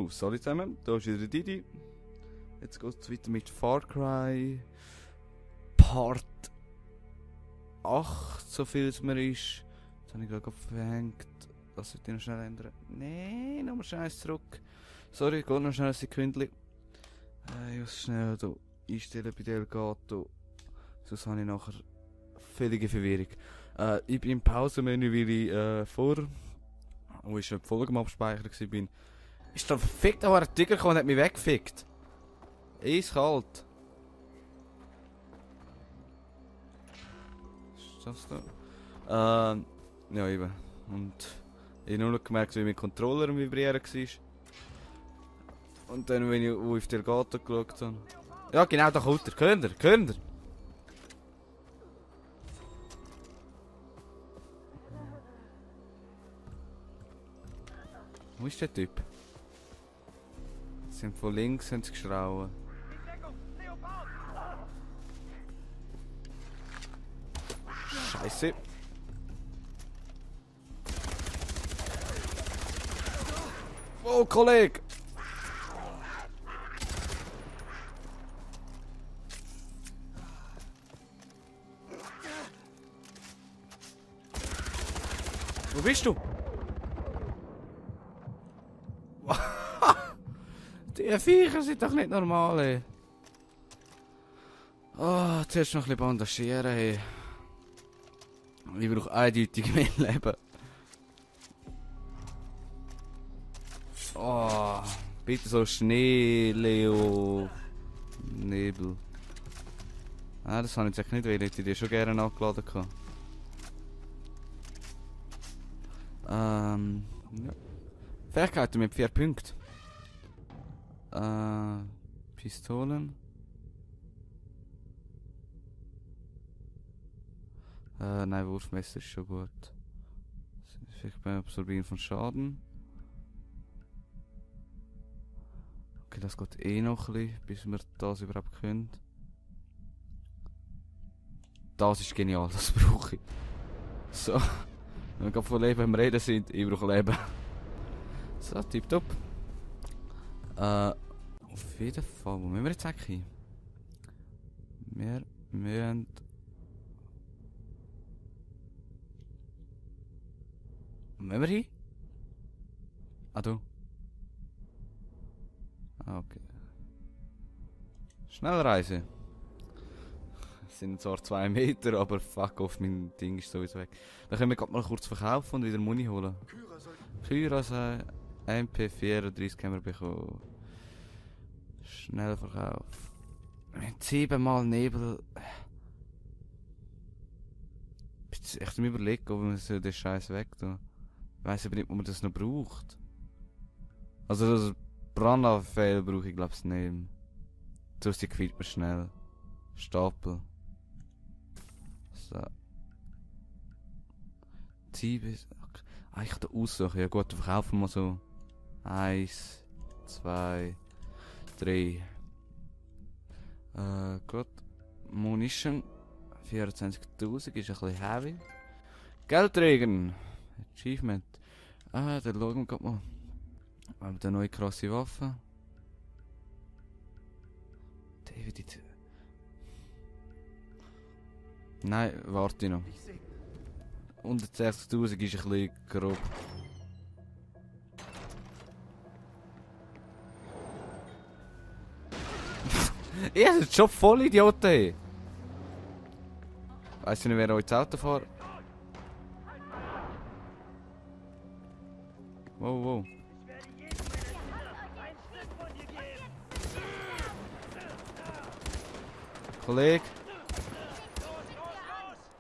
Oh, sorry zusammen, da ist wieder Didi. Jetzt geht es weiter mit Far Cry Part 8, so viel es mir ist. Jetzt habe ich gerade verhängt. Das sollte ich noch schnell ändern. Nein, nochmal schnell zurück. Sorry, geht noch schnell ein Sekündchen. Ich muss schnell hier einstellen bei Delgato. Sonst habe ich nachher völlige Verwirrung. Ich bin im Pausenmenü, weil ich wo ich die Folge am Abspeichern war, ist da verfickt auch ein Tiger gekommen und hat mich weggefickt. Eiskalt. Ist das da? Ja eben. Und ich habe nur noch gemerkt, wie mein Controller am Vibrieren war. Und dann, wenn ich auf die Elgato geschaut habe. Ja genau, da kommt er. Könnt ihr? Wo ist der Typ? Sie sind von links geschrauen. Scheiße. Oh, Kollege! Wo bist du? Die Viecher sind doch nicht normal, ey. Oh, zuerst noch ein bisschen bandagieren, ey. Ich brauche eindeutig mehr Leben. Oh, bitte so Schnee, Leo. Nebel. Ah, das habe ich jetzt nicht, weil ich die schon gerne nachgeladen habe. Ja. Fähigkeiten mit 4 Punkten. Pistolen. Nein, Wurfmesser ist schon gut. Vielleicht beim Absorbieren von Schaden. Okay, das geht eh noch ein bisschen, bis wir das überhaupt können. Das ist genial, das brauche ich. So. Wenn wir gerade von Leben am Reden sind, ich brauche Leben. So, tipptopp. Auf jeden Fall, wo müssen wir jetzt eigentlich hin? Wir müssen... Wo müssen wir hin? Ah, du. Ah, okay. Schnellreise. Es sind zwar 2 Meter, aber fuck off, mein Ding ist sowieso weg. Dann können wir gerade mal kurz verkaufen und wieder Muni holen. Kyras MP34 haben wir bekommen. Schnellverkauf. 7-mal Nebel. Ich bin echt am Überlegen, ob man so den Scheiß weg tun. Ich weiss aber nicht, ob man das noch braucht. Also das Brandabfall brauche ich glaube ich nicht. Sonst gefällt mir schnell. Stapel. So. 7. Okay. Ah, ich kann da aussuchen. Ja gut, dann verkaufen wir so. 1, 2, 3. Gut. Munition. 24.000 ist ein bisschen heavy. Geldträger. Achievement. Ah, dann schauen wir gerade mal. Wir haben eine neue krasse Waffe. David. Nein, warte noch. 160.000 ist ein bisschen grob. Ihr seid schon voll Idioten! Weiss nicht, wer euch das Auto fährt? Wow, wow. Kollege.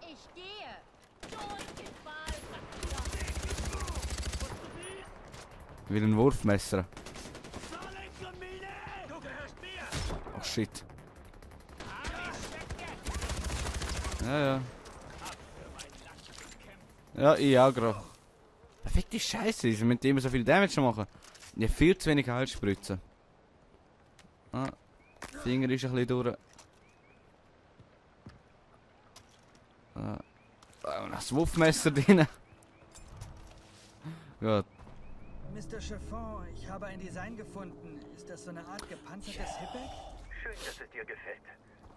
Ich gehe. Ich will ein Wurfmesser. Oh shit. Ja. Ja, ich auch gerade. Perfekte Scheiße, ich mit immer so viel Damage machen. Ich habe viel zu wenig Heilspritzen. Ah, der Finger ist ein bisschen durch. Und das Wurfmesser drin. Gut. Mr. Chiffon, ich habe ein Design gefunden. Ist das so eine Art gepanzertes Hipback? Schön, dass es dir gefällt.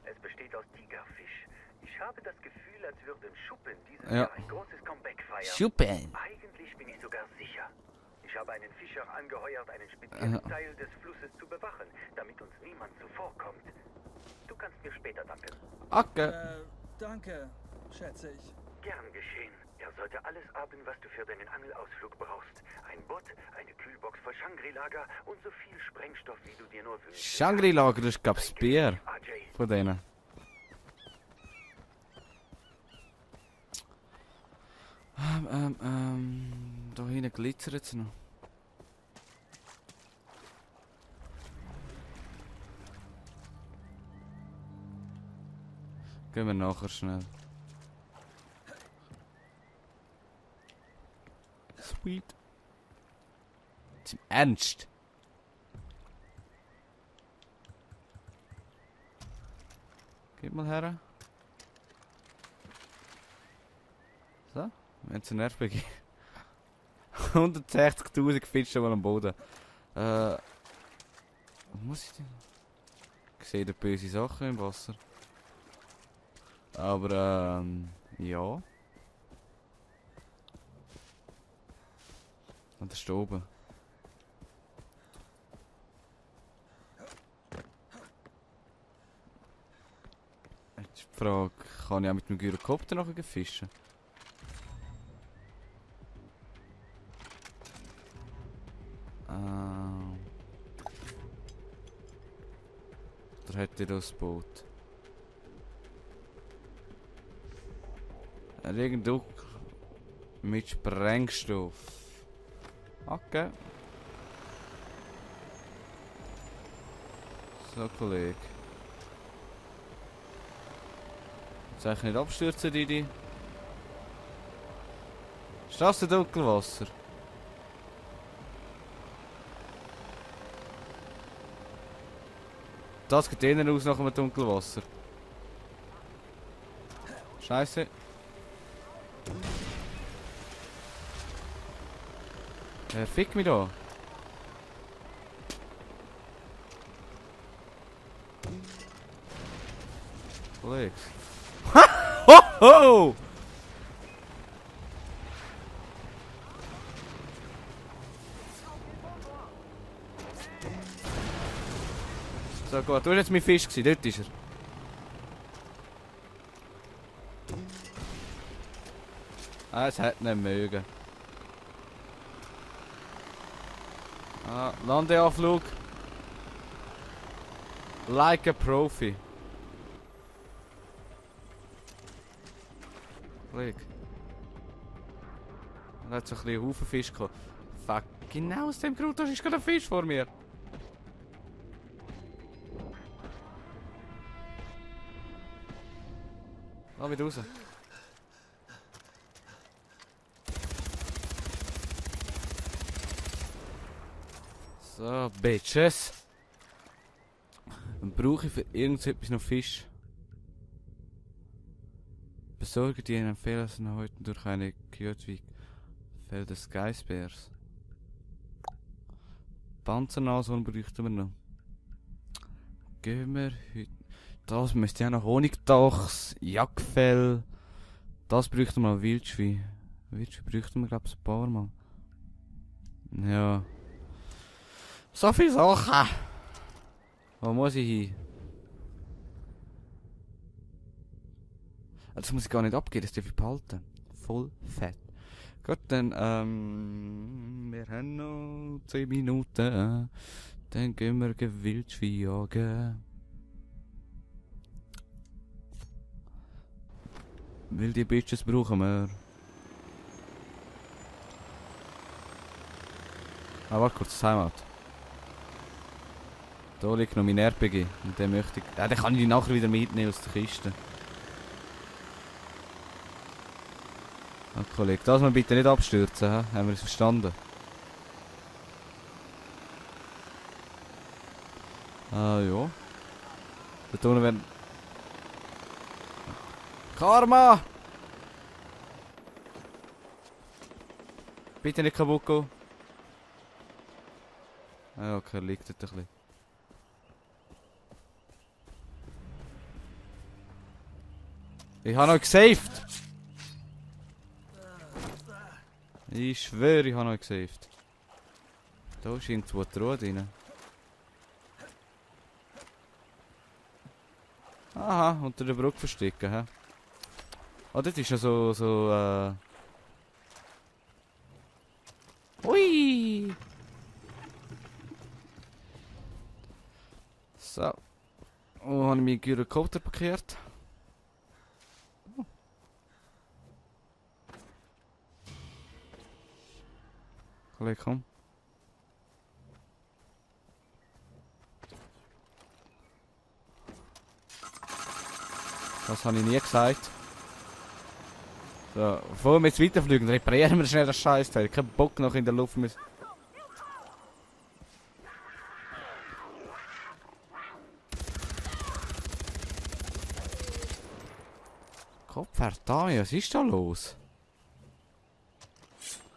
Es besteht aus Tigerfisch. Ich habe das Gefühl, als würde Schuppen dieses Jahr ein großes Comeback feiern. Schuppen. Eigentlich bin ich sogar sicher. Ich habe einen Fischer angeheuert, einen speziellen Teil des Flusses zu bewachen, damit uns niemand zuvorkommt. Du kannst mir später danken. Okay. Danke, schätze ich. Gern geschehen. Er sollte alles haben, was du für deinen Angelausflug brauchst. Ein Boot, eine Kühlbox voll Shangri-Lager und so viel Sprengstoff, wie du dir nur wünschst. Shangri-Lager, das ist glaube ich das Bier von denen. Da hinten glitzert es noch. Gehen wir nachher schnell. Sweet. Zum Ernst? Gib mal her. So, wir haben es ein RPG. 160.000 Fische mal am Boden. Was muss ich denn? Ich sehe da böse Sachen im Wasser. Aber ja. Und da ist oben. Jetzt ist die Frage, kann ich auch mit dem Gyrokopter nachher fischen? Oder hat ihr das Boot? Irgendwo mit Sprengstoff. Okay. So, Kollege. Jetzt eigentlich nicht abstürzen, Didi. Ist das ein Dunkelwasser? Das geht innen aus nach einem Dunkelwasser. Scheiße. Fick mich da. Kollege. Ha! Ho ho! So gut, du hast jetzt mein Fisch gewesen, dort ist er. Ah, es hat nicht mögen. Ah, Landeanflug. Like a Profi. Klick. Da hat so ein bisschen Haufen Fisch gehabt. Fuck, genau aus dem Grund, da ist gerade ein Fisch vor mir. Lass wieder raus. So, Bitches. Dann brauche ich für irgendetwas noch Fisch. Besorge die einen Fehlersen heute durch eine Kyoto Fell des Geissbärs. Panzernashorn bräuchten wir noch. Gehen wir heute. Das müsste ja noch Honigdachs, Jagdfell. Das bräuchten wir mal Wildschwein. Wildschwein bräuchten wir glaube ich ein paar Mal. Ja. So viele Sachen! Wo muss ich hin? Das muss ich gar nicht abgeben, das darf ich behalten. Voll fett. Gut, dann, wir haben noch 10 Minuten. Dann gehen wir Wildschwein jagen. Weil die Bitches brauchen wir. Ah, warte kurz, Timeout. Da liegt noch mein RPG. Und den möchte ich... Ja, den kann ich nachher wieder mitnehmen aus der Kiste. Ah, Kollege, das mal bitte nicht abstürzen, he? Haben wir es verstanden? Ah, ja. Da tun wir... Karma! Bitte nicht kaputt gehen. Ah, okay, er liegt dort ein bisschen. Ich habe noch gesaved! Ich schwöre, ich habe noch gesaved. Da ist irgendwo die Truhe drin. Aha, unter der Brücke verstecken, hä? Oh, dort ist ja so. Ui! So. Oh, habe ich meinen Gyrocopter parkiert? Oh. Kollege, komm. Das habe ich nie gesagt. So, bevor wir jetzt weiterfliegen, reparieren wir schnell das Scheißteil. Kein Bock noch in der Luft müssen. Kopfverdammt, was ist da los?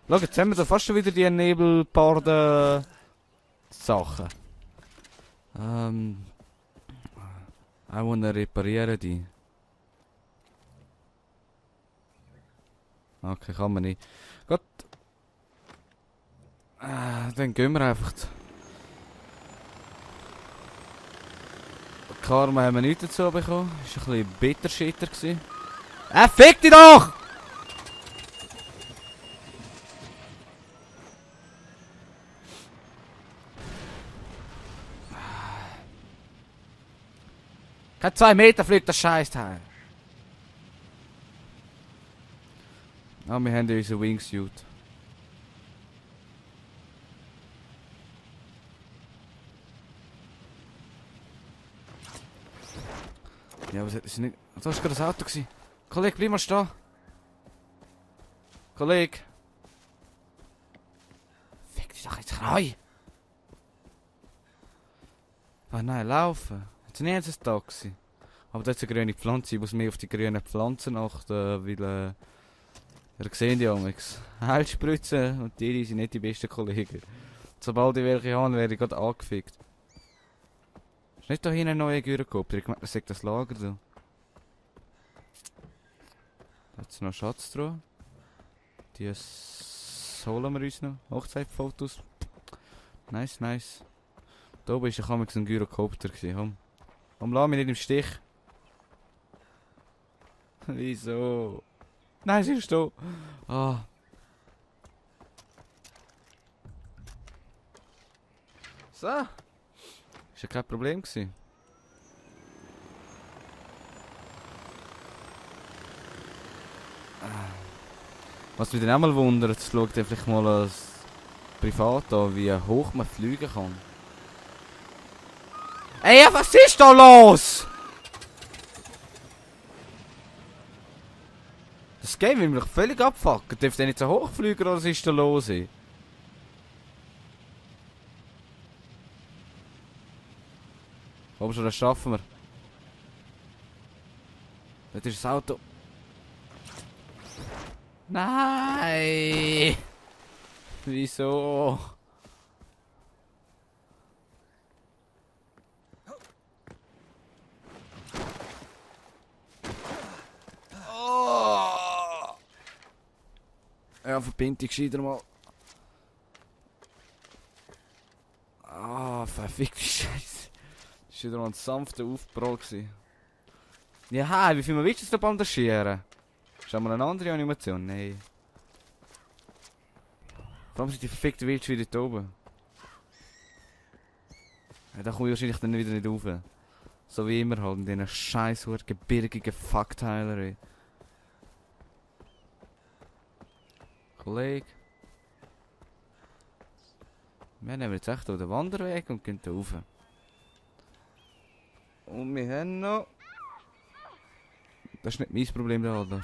Schau, jetzt haben wir da fast schon wieder die Nebelparden Sachen. Ich muss reparieren die. Okay, kann man nicht. Gut. Dann gehen wir einfach. Karma haben wir nichts dazu bekommen. Das war ein bisschen bitterschitter. Fick dich doch! Kein 2 Meter fliegt das Scheißteil. Ah, wir haben unseren Wingsuit. Ja, aber es ist nicht. Das war gerade das Auto gewesen. Kollege, bleib mal stehen. Kollege. Fick dich doch jetzt rein. Ah nein, laufen. Jetzt nicht ein Taxi. Aber das ist eine grüne Pflanze. Ich muss mehr auf die grünen Pflanzen achten, weil ihr seht ja nichts. Heilspritzen und die sind nicht die besten Kollegen. Sobald ich welche habe, werde ich gerade angefickt. Ist nicht da hinten ein neuer Gyrocopter? Ich meine, das ist das Lager da. Da hat es noch Schatz dran. Die holen wir uns noch. Hochzeitfotos. Nice, nice. Da oben war ein Gyrocopter. Warum lass mich nicht im Stich? Wieso? Nein, sie ist da. Ah. So. Ist ja kein Problem gewesen. Was mich dann auch mal wundert, schaut ihr vielleicht mal als Privat an, wie hoch man fliegen kann. Ey, was ist da los? Das Game will mich völlig abfucken. Darf der nicht so hoch fliegen oder was ist da los? Ey? Komm schon, das schaffen wir. Das ist das Auto. Nein! Wieso? Oh! Ja, verbind dich gescheiter mal. Ah, verfickte Scheiße. Das war wieder mal ein sanfter Aufprall. Ja, wie viel man willst du da bandagieren? Ist das mal eine andere Animation? Nein. Warum sind die verfickten Wildschweine da oben? Ja, da komme ich wahrscheinlich dann wieder nicht rauf. So wie immer halt in diesen scheiß gebirgigen Fuckteilen. Kollege. Wir nehmen jetzt echt den Wanderweg und gehen da rauf. Und wir haben noch... Das ist nicht mein Problem, der Adler.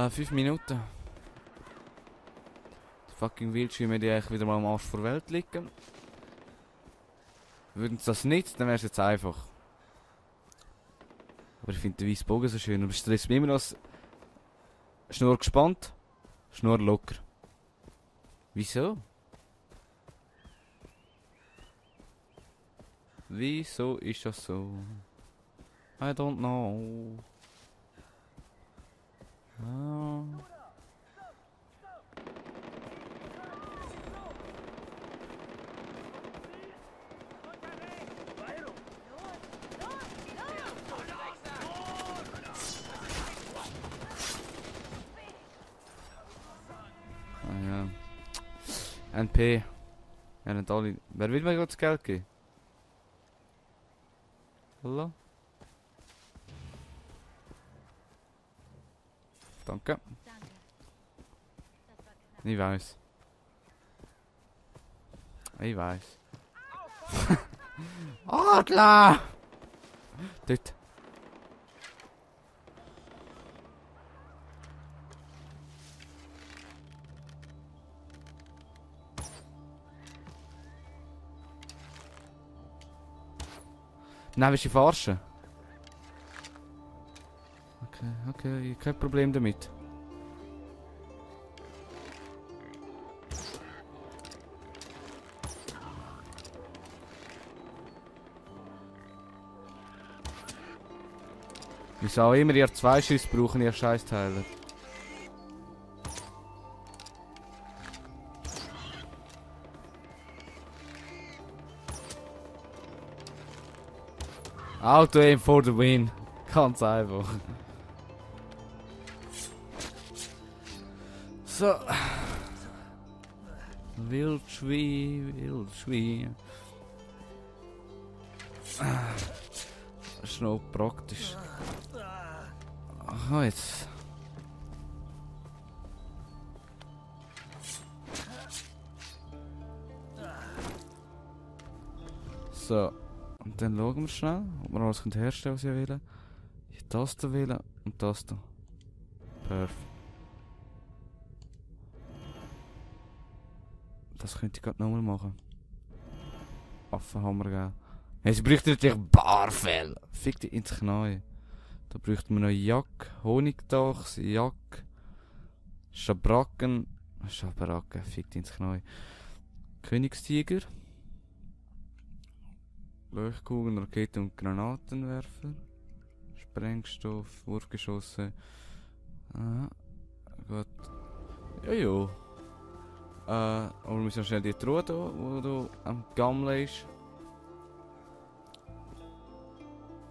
5 Minuten. Die fucking Wildschweine, die eigentlich wieder mal am Arsch der Welt liegen. Würden sie das nicht, dann wäre es jetzt einfach. Aber ich finde den weißen Bogen so schön. Und es stresst mich immer noch. Schnur gespannt, Schnur locker. Wieso? Wieso ist das so? I don't know. Ah. Ah ja. NP. Ja, nicht alle. Wer will mir gerade das Geld geben? Hallo? Danke. Ich weiß. Ich weiß. Adler! Dort. Nein, willst du dich verarschen? Okay, kein Problem damit. Wieso auch immer ihr 2 Schüsse brauchen, ihr Scheißteile. Auto aim for the win. Ganz einfach. So. Wildschwein. Das ist noch praktisch. Aha, jetzt. So. Und dann schauen wir schnell, ob wir alles herstellen, was ich will. Die Taste wählen und Taste. Perfekt. Das könnte ich gerade nochmal machen. Waffenhammer, gell? Hey, sie bräuchte natürlich Barfell. Fick dich ins Knie. Da bräuchten wir noch Jack, Honigdachs, Jack, Schabracken, fick dich ins Knie. Königstiger. Leuchtkugeln, Raketen und Granatenwerfer. Sprengstoff, Wurfgeschosse. Ah, gut. Jojo. Aber wir müssen schnell die Truhe hier, wo du am Gammeln ist.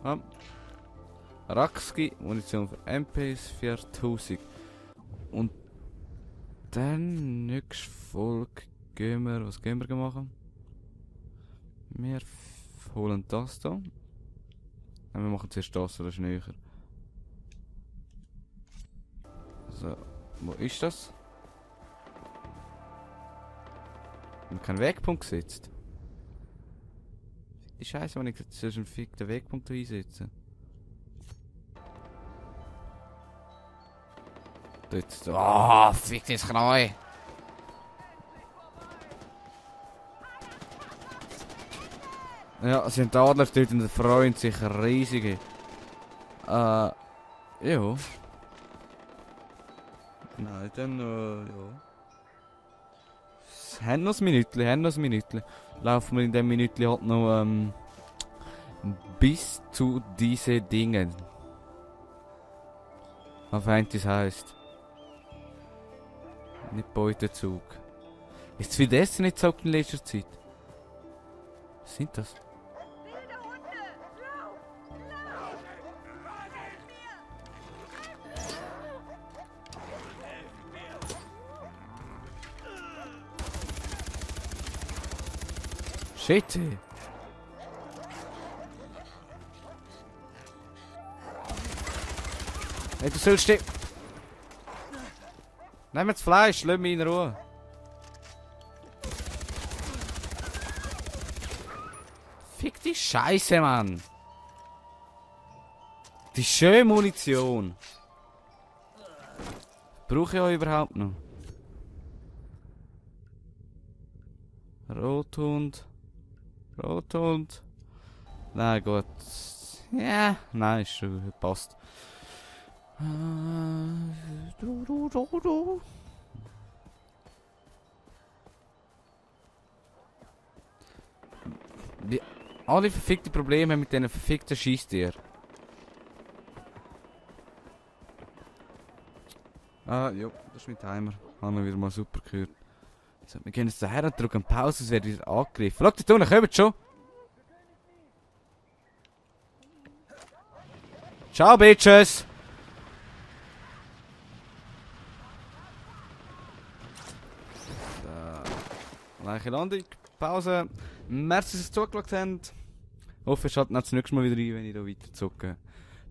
Ah. Rakski, Munition für MPs 4000. Und dann nächste Folge gehen wir, was gehen wir machen? Wir holen das hier. Wir machen zuerst das, das ist näher. So, wo ist das? Wir haben keinen Wegpunkt gesetzt. Die Scheiße, wenn ich zuerst einen fickten Wegpunkt einsetze. Dort. Oh, fick das Knie! Ja, sie haben die Adler dort und freuen sich riesig. Ja. Nein, dann, ja. Haben noch ein Minütchen. Laufen wir in dem Minütchen halt noch, bis zu diese Dingen. Was das heisst. Nicht Beutezug. Ist es wie das nicht so in letzter Zeit? Was sind das? Shit! Hey, du sollst dich... Nimm das Fleisch, lass mich in Ruhe. Fick die Scheiße, Mann! Die schöne Munition. Brauche ich euch überhaupt noch? Rothund. Nein, gut. Ja, nein, ist schon, passt. alle verfickte Probleme mit diesen verfickten Scheisstieren. Ah, ja, das ist mein Timer. Haben wir wieder mal super gehört. So, wir gehen jetzt daher und drücken Pause, es wird wieder angegriffen. Schau, da unten, kommt schon! Ciao, Bitches! Gleiche Landung, Pause. Merci, dass ihr zugeschaut habt. Ich hoffe, ihr schaltet das nächste Mal wieder rein, wenn ich hier weiter zocke.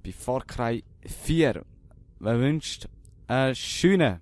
Bei Far Cry 4. Wer wünscht einen schönen